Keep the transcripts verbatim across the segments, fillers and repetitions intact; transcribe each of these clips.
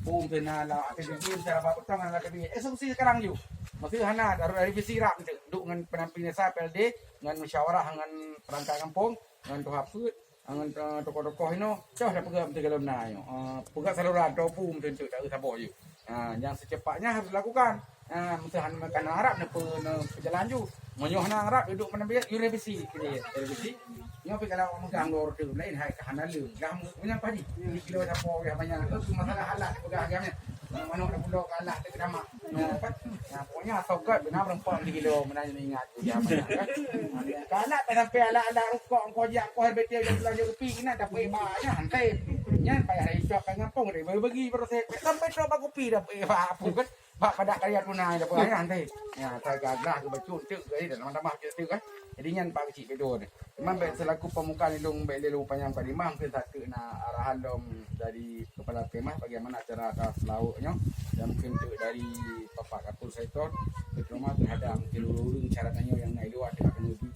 Pum teuh na lam akademi, cara bak beutong lam akademi. Eksekusi sekarang ju. Maksud hana, harus revisi rak tu. Duk ngon pendamping desa, P L D, ngon musyawarah ngon perangkat kampung, ngon tuha peuet, ngon, eh, tokoh-tokoh inoe. Cah dah peugah beutôi galom na nyoe. Eh, peugah saluran, topu beutôi tak saboh ju. Ha, yang secepatnya harus dilakukan. Ha, mesti hana makan harap nepe, ne pejalan ju. Meunyoe hana harap, duduk mana biar, you revisi. Kini revisi. Nyoe pi kalau megang dua order lain, hai ka hana leueng. Dah mu-, punya padi. Di kilo siapa orang banyak. Itu masalah alat pegang agaknya. Manok dah pulau kalah dekat nama. Ya, apa? Ya, pokoknya sokat benar berempat di kilo, mana yang ingat. Ya, apa, ya, kan? Ha, dia kalah, sampai alat-alat rukok, engkau jak, engkau R B T, dan belanja kopi, kena dapat banyak, nanti. Nyan payah dah isok kat kampung, dia bagi-bagi, baru saya, sampai tu apa kopi dapat apa, kan? Bak padat karya tunai dah payah nanti. Ya, saya gagah ke bacut tu, jadi dah tambah-tambah tu kan. Jadi nyan Pak Kecik Pedon. Memang baik selaku pemuka nilung baik lelu panyang Pak Limah, mungkin satu na arahan dom dari Kepala Kemah bagaimana cara atas lauknya, dan mungkin tu dari Bapak Kapol Saiton, terutama terhadap mungkin urung-urung syarat nyoe yang naik luar tidak kena lebih,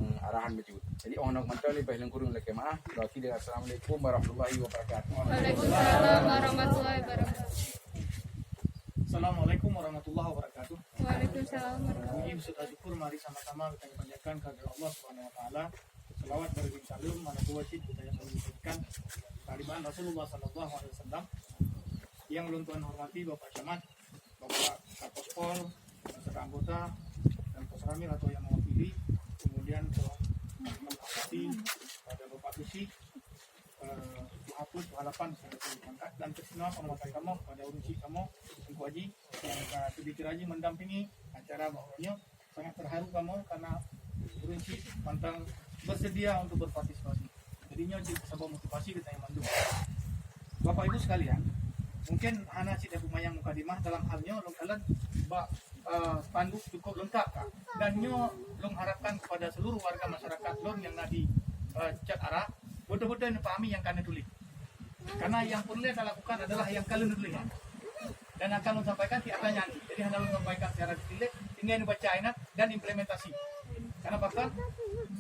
eh, arahan bacut. Jadi, oh, nak mantau lebih lengkurung lagi maaf. Bagi dia, Assalamualaikum warahmatullahi wabarakatuh. Waalaikumsalam warahmatullahi wabarakatuh. Assalamualaikum warahmatullahi wabarakatuh. Waalaikumsalam warahmatullahi wabarakatuh. Puji beserta syukur mari sama-sama kita panjatkan kehadirat Allah Subhanahu wa Taala. Selawat beriring salam, mana buah cit kita yang mengucapkan kalimat Rasulullah sallallahu alaihi wasallam yang ulôn tuan hormati Bapak Camat, Bapak Kapospol, beserta anggota dan Posramil atau yang mewakili, kemudian Bapak Bupati, pada Bapak Tusi, eh, Tuha Peuet, Tuha Lapan, secara terangkat, dan kesemua penguasa kamoe, pada ureueng chik kamoe, Teungku Haji, yang ka seudikit rajin mendampingi acara bak uroe nyoe. Sangat terharu kamoe karena ureueng chik mantong bersedia untuk berpartisipasi. Jadi nyoe cit saboh motivasi geutanyoe mandum. Bapak Ibu sekalian, mungkin hana cit tapeumanyang mukadimah dalam hal nyoe lôn kalon bak, eh, spanduk cukup lengkap ka. Dan nyoe lôn harapkan kepada seluruh warga masyarakat lôn nyang na di, eh, Cat Ara, beutôi-beutôi neupahami nyang ka neutuléh. Karena yang perlu kita lakukan adalah yang ka lheueh neutuléh nyan. Dan akan lôn sampaikan di atas nyan. Jadi hana lôn sampaikan secara detail, tinggai neubaca inan dan implementasi. Karena bahkan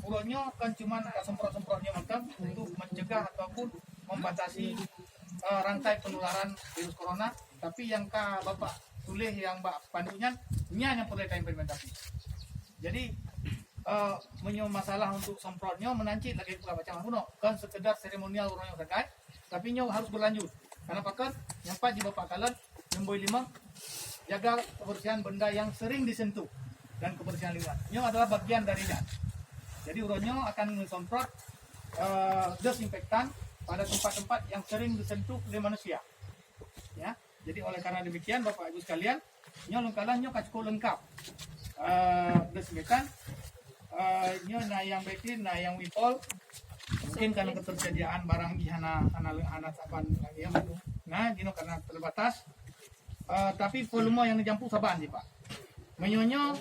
uroe nyoe kan cuma semprot-semprot nyoe mantong untuk mencegah ataupun membatasi, eh, rantai penularan virus corona. Tapi yang ka Bapak tuléh yang bak spanduk nyan, nyan yang perlu kita implementasi. Jadi, eh, meunyoe masalah untuk semprot nyoe meunan cit lagèe peugah Pak Camat bunoe, kon sekedar seremonial uroe nyoe sagai, tapi nyoe harus berlanjut. Karena pakon nyang pat di Bapak kalon, nombor lima, jaga kebersihan benda yang sering disentuh dan kebersihan lingkungan. Nyoe adalah bagian dari nyan. Jadi uroe nyoe akan mensemprot, eh, desinfektan pada tempat-tempat yang sering disentuh oleh manusia. Ya. Jadi oleh karena demikian Bapak Ibu sekalian, nyoe lengkalan nyoe ka cukup lengkap. Eh, desinfektan, eh, nyoe na yang Betadine, na yang Wipol. Mungkin karena ketersediaan barang di hana, hana, hana saban lagi ya. Nah, jinoe karena terbatas. Eh, tapi volume yang dijampu saban sih, Pak. Meunyoe nyoe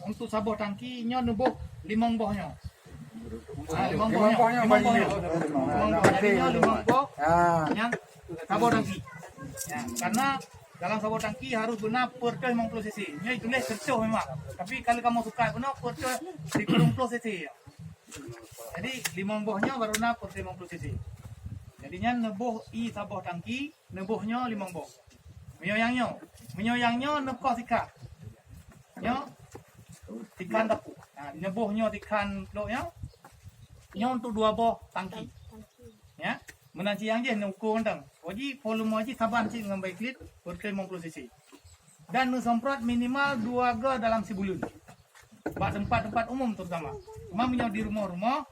untuk saboh tangki nyoe neuboh limong boh nyoe. Ah, limong boh nyoe. Limong boh nyoe. Limong boh. Jadi nyoe limong boh. Ah. Nyang saboh tangki. Ya, karena dalam saboh tangki harus beuna peuet reutôh limong ploh cc. Nyoe tuléh seratus memang. Tapi kalau kamu suka beuna peuet reutôh limong ploh cc. Jadi limong boh nyoe baru na peuet reutôh limong ploh cc. Jadi nyan neuboh ie saboh tangki, neuboh nyoe limong boh. Meunyoe nyang nyoe, meunyoe nyang nyoe neukoh sikat. Nyoe tikan dapur. Ha, neuboh nyoe tikan plôk nyoe. Nyoe untuk dua boh tangki. Ya. Meunan cit nyang jih neuukur mantong. Jadi volume jih saban cit ngon Betadine, peuet reutôh limong ploh cc. Dan neusemprot minimal dua go dalam sibuleuen. Bak tempat-tempat umum terutama. Cuma meunyoe di rumoh-rumoh,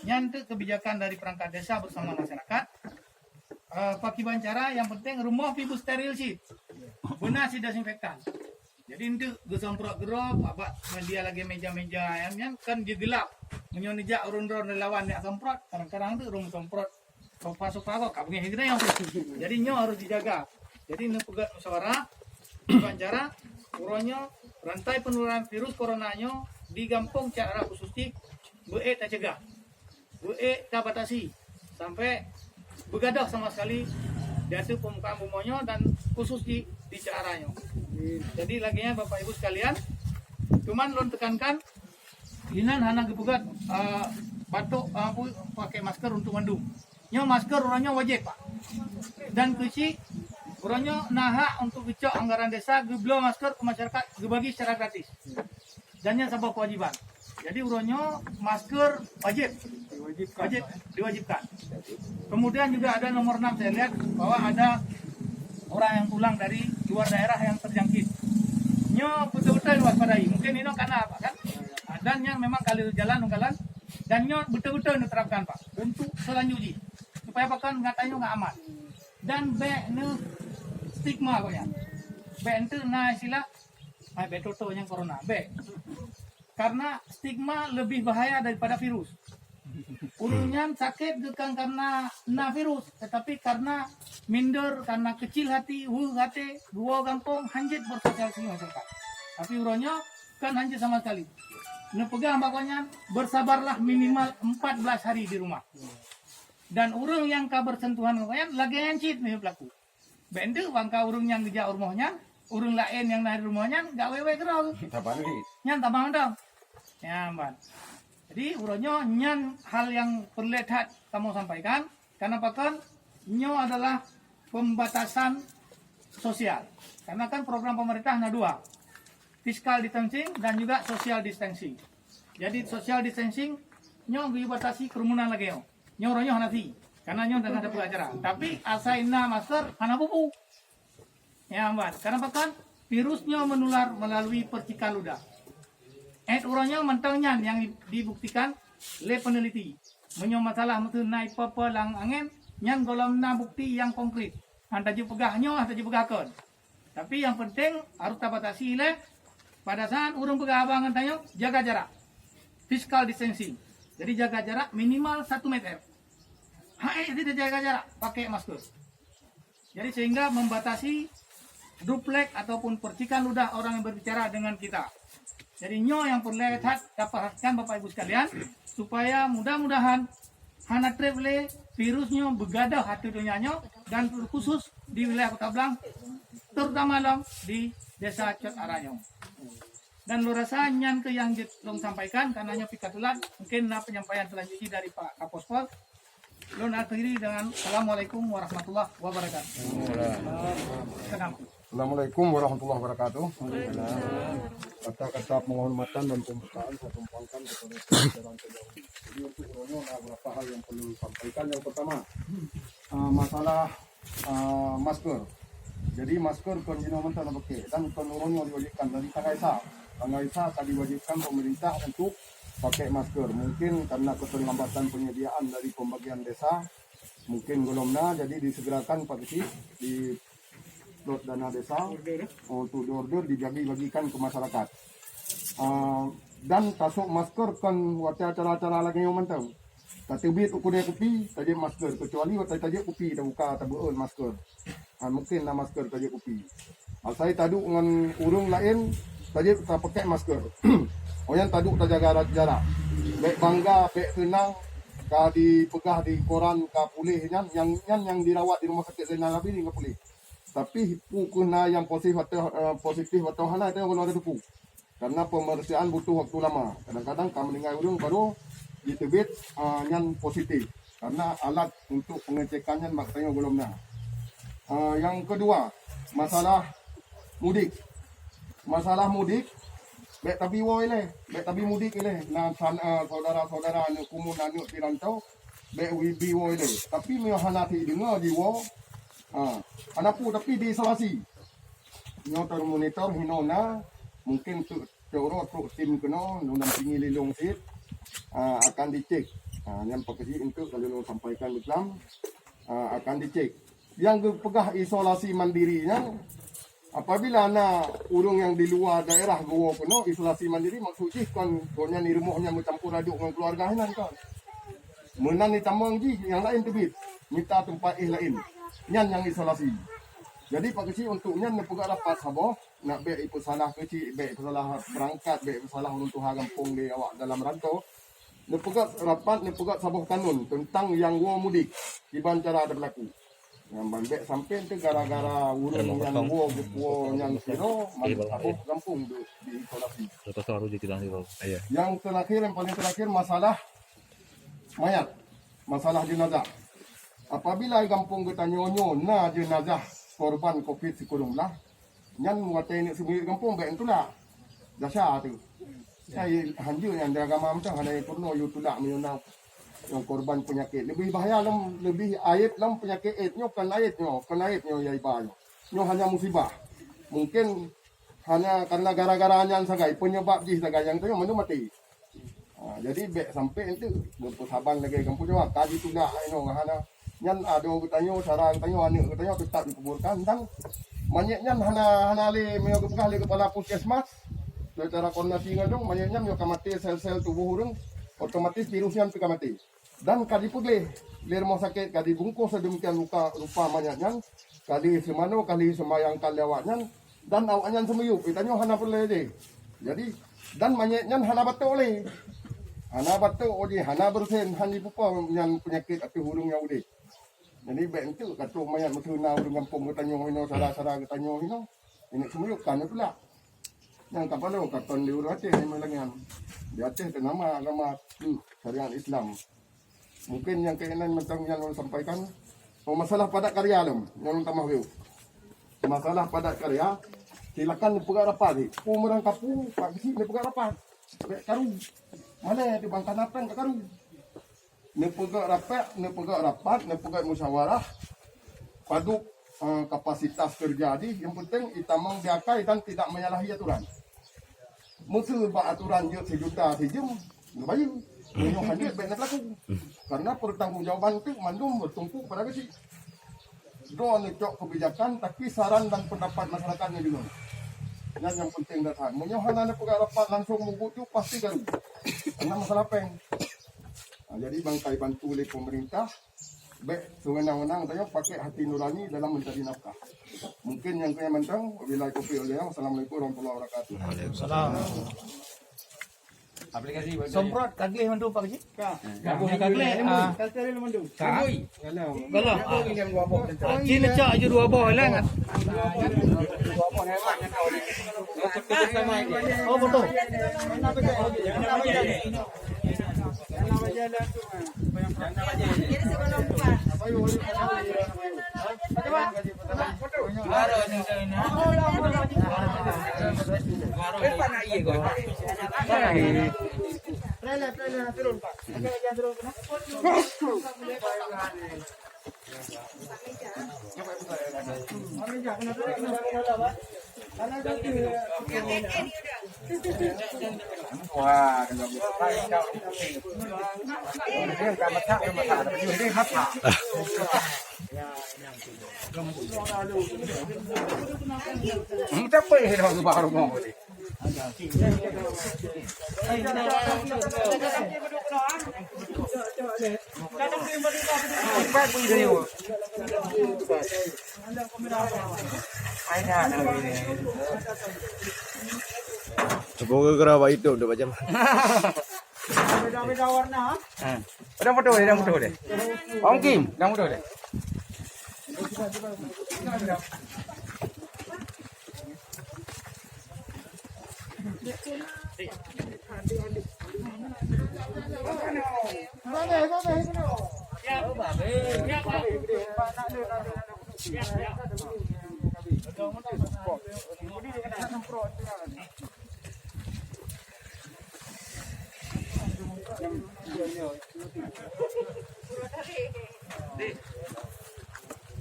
nyan tu kebijakan dari perangkat desa bersama masyarakat. Eh, pakiban cara yang penting rumoh pih beusteril cit. Beuna cit desinfektan. Jadi enteuk geusemprot geurop, bak media lagèe meja-meja nyan, nyan kan jigelap. Meunyoe neujak ureueng droe neulawan jak semprot, kadang-kadang tu ureueng semprot sofa-sofa kok ka beungèh geutanyoe. Jadi nyoe harus dijaga. Jadi neupeugöt musyawarah, bukan cara uroe nyoe rantai penularan virus corona nyoe di gampông Cat Ara khusus jih beuék tacegah. Beuék tabatasi sampai beugadôh sama sekali di ateueh peumukaan bumoe nyoe dan khusus di, di Cat Ara nyoe. Jadi lagèe nyan Bapak Ibu sekalian, cuman lôn tekankan, inan hana geupeugöt, eh, batok, eh, apa, pakai masker untuk mandum. Nyoe masker uroe nyoe wajéb, Pak. Dan keuchik Uroe nyoe na hak untuk geucok anggaran desa geubloe masker keu masyarakat geubagi secara gratis. Dan nyan saboh kewajiban. Jadi uroe nyoe masker wajib. Wajib, diwajibkan. Kemudian juga ada nomor enam, saya lihat bahwa ada orang yang pulang dari luar daerah yang terjangkit. Nyoe betul-betul diwaspadai. Mungkin inoe karena apa kan? Dan yang memang kali jalan unggalan dan nyoe betul-betul diterapkan Pak untuk selanjutnya supaya pakan ngat tanyoe ngat aman. Dan bèk neuh stigma kok nyan. Bèk enteuk na istilah, "Ai bèk toto nyang corona." Bèk. Karena stigma lebih bahaya daripada virus. Ureueng nyan sakét bukan karena na virus, tetapi karena minder, karena kecil hati, weueh até, geuwoe gampông, hanjeuet bersosialisasi masyarakat. Tapi uroe nyoe kan hanjeuet sama sekali. Neupeugah bak gobnyan, bersabarlah minimal empat belas hari di rumah. Dan ureueng nyang ka bersentuhan ngon gobnyan, lagèe nyan cit neuh pelaku. Bèk enteuk bangka ureueng nyang geujak u rumoh nyan, ureueng laén nyang na di rumoh nyan gak wèk-wèk keudroe. Saban lé. Nyan saban mantong. Nyan ban. Jadi uroe nyoe nyan hal nyang peureulèe that kamoe sampaikan. Karena pakon nyoe adalah pembatasan sosial. Karena kan program pemerintah na dua, physical distancing dan juga social distancing. Jadi social distancing nyoe geubatasi kerumunan lagèe nyoe. Nyoe uroe nyoe hana si, karena nyoe tengah dapur acara. Tapi asai na masker hana bubu. Ya, Mbak. Karena pakon virus nyoe menular melalui percikan ludah. Eh, uroe nyoe mantong nyan nyang dibuktikan lé peneliti. Meunyoe masalah meuteun na ipa-pa lam angén, nyan gohlom na bukti nyang konkret. Han tajeuet peugah nyoe, han tajeuet peugah kon. Tapi nyang penting harus tabatasi lé pada saat ureueng peugah haba ngon tanyoe, jaga jarak. Physical distancing. Jadi jaga jarak minimal satu meter. Hai, tidak jaga jarak, pakai masker. Jadi sehingga membatasi droplet ataupun percikan ludah orang yang berbicara dengan kita. Jadi nyoe nyang peureulèe that taperhatikan Bapak Ibu sekalian, supaya mudah-mudahan hana trép lé virus nyoe beugadôh ateueh donya nyoe dan terkhusus di wilayah Kota Blang, terutama lom di Desa Cot Ara nyoe. Dan lôn rasa nyan keuh nyang jeuet lôn sampaikan, karena nyoe pih ka teulat, mungkin na penyampaian selanjutnya dari Pak Kapospol. Lôn akhiri dengan Assalamualaikum warahmatullahi wabarakatuh. Assalamualaikum warahmatullahi wabarakatuh. Kata-kata penghormatan dan pembukaan saya tumpangkan kepada pimpinan. Jadi untuk uroe nyoe na beberapa hal yang perlu sampaikan. Yang pertama, ah, masalah, ah, masker. Jadi masker kon jinoe mantong na pakai dan kon uroe nyoe diwajibkan dari tanggai sa. Tanggai sa ka diwajibkan pemerintah untuk pakai masker. Mungkin karena keterlambatan penyediaan dari pembagian desa, mungkin gohlom na, jadi disegerakan Pak Keuchik di plot dana desa untuk diorder dibagi-bagikan ke masyarakat. Ah, dan tasok masker kon watèe acara-acara lagèe nyoe mantong. Tateubiet u keudè kupi, tajeuet masker, kecuali watèe tajeuet kupi tabuka tabeuet masker. Ah, mungkin na masker tajeuet kupi. Asai taduek ngon ureueng laén, tajeuet tapakai masker. Oh nyan taduek tajaga ra-, jarak. Bèk bangga, bèk seunang ka dipeugah di koran ka puléh nyan, nyang, nyan nyang dirawat di rumah sakit Zainal Abidin ka puléh. Tapi peu kheueh na nyang positif atau, eh, positif atau hana, itu nyang belum ada teupeu. Karena pemeriksaan butuh waktu lama. Kadang-kadang ka meuninggai ureueng baru jiteubiet, ah, nyan positif. Karena alat untuk pengecekan nyan mak tanyoe gohlom na. Ah, yang kedua, masalah mudik. Masalah mudik, bèk tabi woe ilèe, bèk tabi mudik ilèe. Na san-, ah, saudara-saudara aneuk kumun aneuk di rantau, bèk wi-, bi woe ilèe. Tapi meunyoe hana si deungoe jiwoe, ah, hana peue tapi diisolasi. Nyoe termonitor hinoe na, mungkin tu Cok uroe trok tim keunoe, lôn dampingi lé lôn cit, ah, akan dicek. Ah, nyan Pak Keuchik enteuk ka lôn sampaikan beutam, ah, akan dicek. Nyang geupeugah isolasi mandiri nyan, apabila na ureueng nyang di luwa daerah geuwoe keunoe isolasi mandiri, maksud jih kon gobnyan di rumoh nyan meucampur aduk ngon keuluwarga inan kon. Meunan jitamong jih nyang laén teubiet, mita teumpat éh laén. Nyan nyang isolasi. Jadi Pak Keuchik untuk nyan neupeugah rapat saboh, nak bèk ipeusalah Keuchik, bèk ipeusalah peurangkat, bèk ipeusalah ureueng tuha gampông di awak dalam rantau. Neupeugah rapat, neupeugah saboh kanun teuntang nyang woe mudik, kiban cara tapeulaku. Nyang ban bèk sampoe teuh gara-gara ureueng nyang woe geupuwoe nyan sidroe, man saboh gampông di, diisolasi. Nyang teurakhir, nyang paleng teurakhir, masalah mayat, masalah jeunazah. Apabila gampông geutanyoe nyoe na jeunazah korban covid sikureueng blah, nyan watèe neuk seumiyueb gampông bèk neutulak. Desya teuh. Hai, hanjeuet nyan di agama mantong, hana peurunoe yue tulak meunyoe na nyang korban peunyakét. Leubeh bahaya lom, leubeh aéb lom peunyakét AIDS nyoe, kon AIDS nyoe, kon AIDS nyoe ya iba nyoe. Nyoe hanya musibah. Mungken hanya karena gara-gara nyan sagai, penyebab jih sagai nyang tanyoe mandum maté. Ha, jadi bèk sampai enteuk geupeusaban lagèe gampông Jawa, ka jitulak inoe hana. Nyan adoe geutanyoe, syedara geutanyoe, aneuk geutanyoe teutap dikuburkan dan manyét nyan hana, hana lé meunyoe geupeugah lé kepala puskesmas, secara koordinasi ngon dong, manyét nyan meunyoe ka maté sel-sel tuboh ureueng, otomatis virus nyan pih ka maté. Dan ka jipeugleh lé rumoh sakét, ka jibungkôh sedemikian rupa, rupa manyét nyan, ka jiseumanoe, ka jiseumbayangkan lé awak nyan, dan awak nyan seumiyueb, geutanyoe hana peureulèe jih. Jadi, dan manyét nyan hana batuk lé. Hana batuk jih, hana beureusen, hana jipupo nyan peunyakét ateueh ureueng nyang udép. Jadi, bèk enteuk ka trok manyét meuteuna ureueng gampông geutanyoe inoe, syedara-syedara geutanyoe inoe, ineuk seumiyueb ka neutulak. Nyang kapaloe ka kon di ureueng Aceh, nyang meulangan. Di Aceh teunama agama keu syariat Islam. Mungkin nyang keunan mantong nyang ulôn sampaikan. Oh, masalah padat karya lom, nyang ulôn tamah weueh. Masalah padat karya, silakan neupeugah rapat jih. Peue meurang kapeue, Pak Geuchik neupeugah rapat. Bèk karu. Malèe teuh bang kana péng ka karu. Neupeugah rapat, neupeugah rapat, neupeugah musyawarah. Padub, eh, kapasitas keureuja jih, nyang penting itamong di akai dan tidak menyalahi aturan. Meuseu bak aturan jeuet sijuta sijeuem, geubayeue. Meunyoe hana, bèk na teulaku. Karena pertanggungjawaban teuk mandum bertumpu pada geuchik. Droeneuh cok kebijakan, tapi saran dan pendapat masyarakat nyoe deungoe. Nyan nyang penting that. Meunyoe hana neupeugah rapat langsung meubuet ju, pasti garu. Karena masalah péng. Ha, jadi bangkai bantu lé pemerintah, bèk sewenang-wenang tanyoe pakai hati nurani dalam mencari nafkah. Mungkin nyang keu nyan mantong, wabillahi taufiq wal hidayah. Wassalamualaikum warahmatullahi wabarakatuh. Waalaikumsalam. Aplikasi semprot ka gleh mandum Pak Geuchik? Ka. Ka gleh, ah. Ka gleh mandum. Ka. Galak. Ah, cina cak je dua boh lah kan. Oh, betul. Wah, Semoga geura bak YouTube deh macam. Beda-beda warna. Ha. Ada foto deh, ada foto deh. Ong Kim, ada foto deh.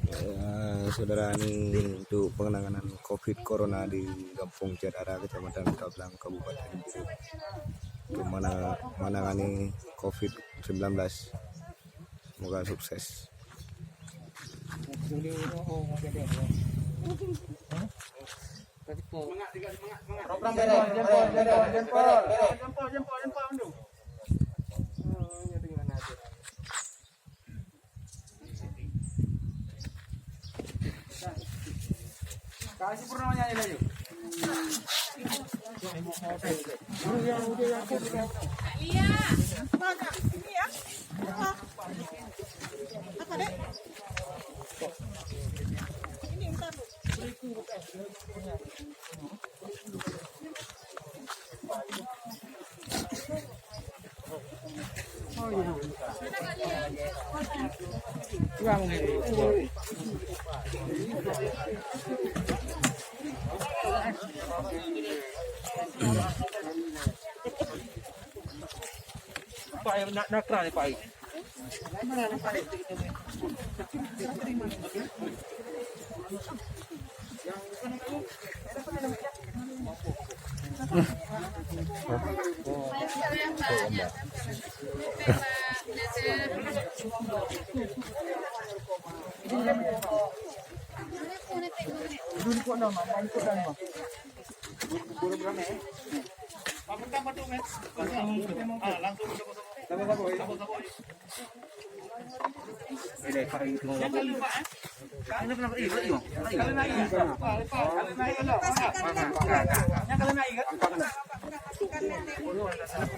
Eh, saudara, ni untuk penanganan covid corona di Gampong Cat Ara, Kecamatan Kablang, Kabupaten Bireuen. Untuk mana, menangani covid sembilan belas. Semoga sukses. Program beres. Jempol, jempol, jempol, jempol, jempol, jempol, jempol, jempol. Kasih pernah nyanyi lagi. Iya. Mana? Ini ya. Apa, Dek? Ini entar, Bu.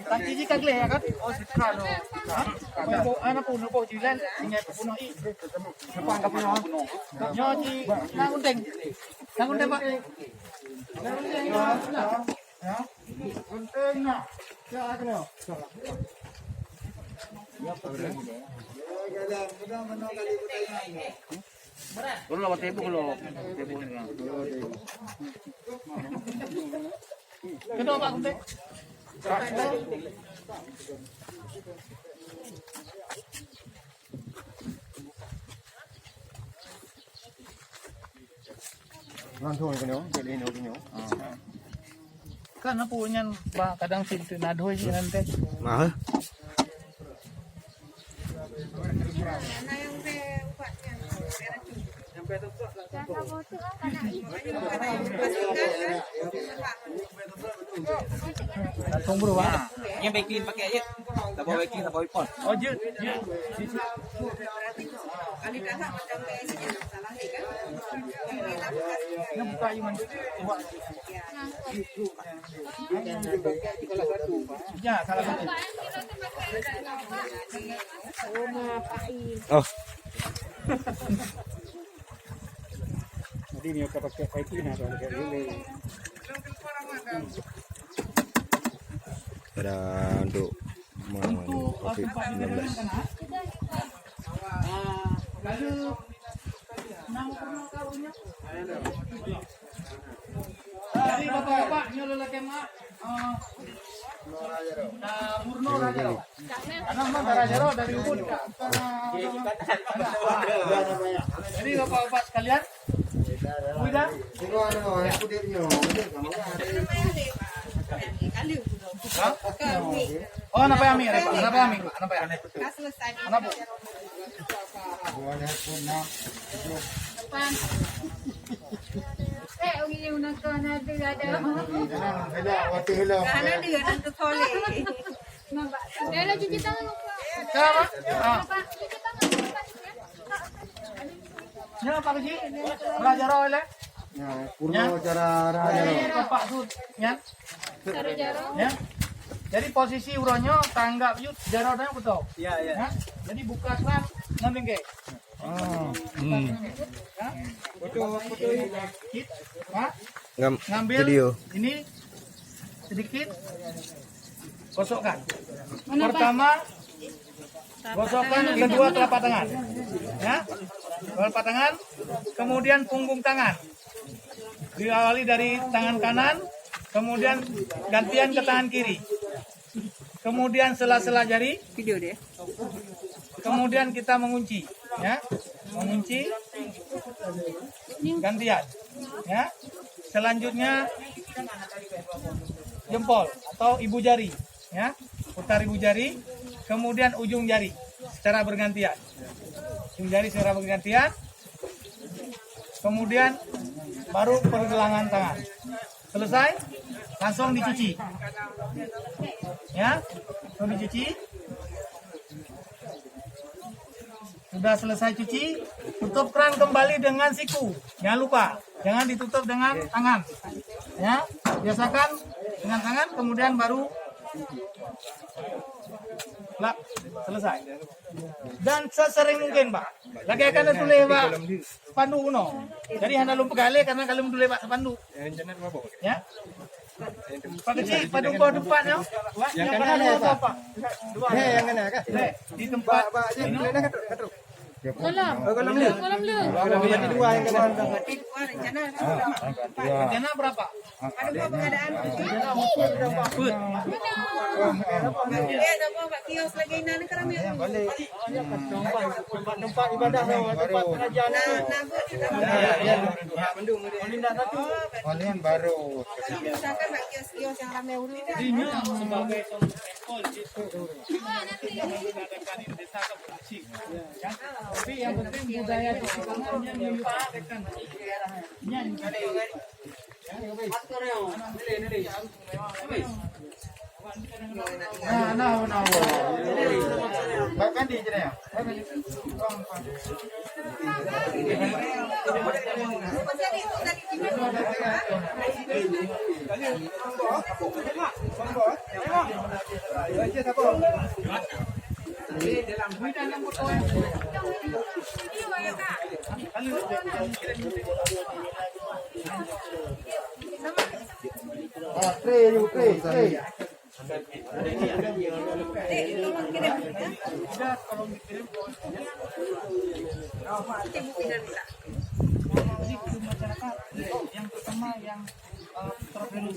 Tadi jih ka gleh, ya kan? Oh, sitra lo. Ha? Boh, boh, ana pun, boh jilan, ingat pun, ih. Depan ka pun. Nyoe ji, na gunting. Na gunting, Pak. Na gunting, ya. Ya. Gunting, nah. Ya, kena. Belum lah, tebus belum. Tebus ni. Kena, Pak, gunting. Langsung ke nyoe, jadi nyoe, nyoe. Kan apa nyan, bah, kadang situ nadoi je nanti. Mah. Langsung bro, ah. Nyan backing pakai je. Sabar backing, sabar iPhone. Oh, je, je. Nyan buka iman. Ya, salah satu. Oh. Jadi ni akan pakai piping, nah, kalau pakai lele. Pada untuk melawan covid sembilan belas. Jadi, bapak-bapak, nyoe lelaki mak, eh, nah, Murno Raja. Karena memang Raja dari Ubud. Jadi, bapak-bapak sekalian, Udah? Hah? Oh, kenapa yang ambil? Kenapa yang ambil? Kenapa yang ambil? Kenapa? Depan. Eh, umi, nak kau nak ada, ada. Hana ada, nak tu soleh. Nampak. Dah lah cuci tangan, lupa. Kenapa? Ah. Nampak, cuci tangan, lupa, ya. Nyoe Pak Haji, bak jaroe lé. Ya, purno cara raya. Jadi, Bapak tu, nyan. Cara jaroe. Ya. Jadi posisi uroe nyoe tanggap yut jaroe nyoe beutôi. Ya, ya. Ya. Jadi buka keran ngon linggèe. Oh. Hmm. Ya. Foto, foto ini. Ha? Ngam-, ngambil video. Ini sedikit. Gosokkan. Mana, Pak? Pertama, gosokkan kedua telapak tangan. Ya. Telapak tangan, kemudian punggung tangan. Diawali dari tangan kanan, kemudian gantian ke tangan kiri. Kemudian sela-sela jari. Video deh. Kemudian kita mengunci, ya. Mengunci, gantian, ya. Selanjutnya jempol atau ibu jari, ya. Putar ibu jari, kemudian ujung jari secara bergantian. Ujung jari secara bergantian, kemudian baru pergelangan tangan. Selesai, langsung dicuci. Ya, langsung dicuci. Sudah selesai cuci, tutup keran kembali dengan siku. Jangan lupa, jangan ditutup dengan tangan. Ya, biasakan dengan tangan, kemudian baru lap, selesai. Dan sesering mungkin, Pak. Lagèe ka na tuléh bak spanduk bunoe. Jadi hana lôn peugah lé karena ka lôn tuléh bak spanduk. Ya. Pak Keuchik, padum boh teumpat nyoe? Nyang kanan apa? Dua. Hei, nyang kanan kan? Hei, di tempat. Pak, Pak, ni. Katrok, katrok. Kolam. Oh, kolam le. Kolam le. Berarti dua yang kena. Rencana berapa? Ada dua pengadaan. Dia sama Pak Kios lagi, nah, ni kerana yang balik. Tempat, tempat ibadah, tempat pengajian. Nah, nah, buat kita. Kalian baru. Misalkan Pak Kios-kios yang ramai dulu. Jadi, nyoe sebagai salah satu ekor di situ. Nanti mengadakan di desa kan bersih. Tapi yang penting budaya di sini yang diupayakan. Nyan. Nah, nah, nah, nah. Pak Kandi je dah. Ah, tray, you tray, tray. Jadi, untuk masyarakat yang pertama yang, eh, terpilih.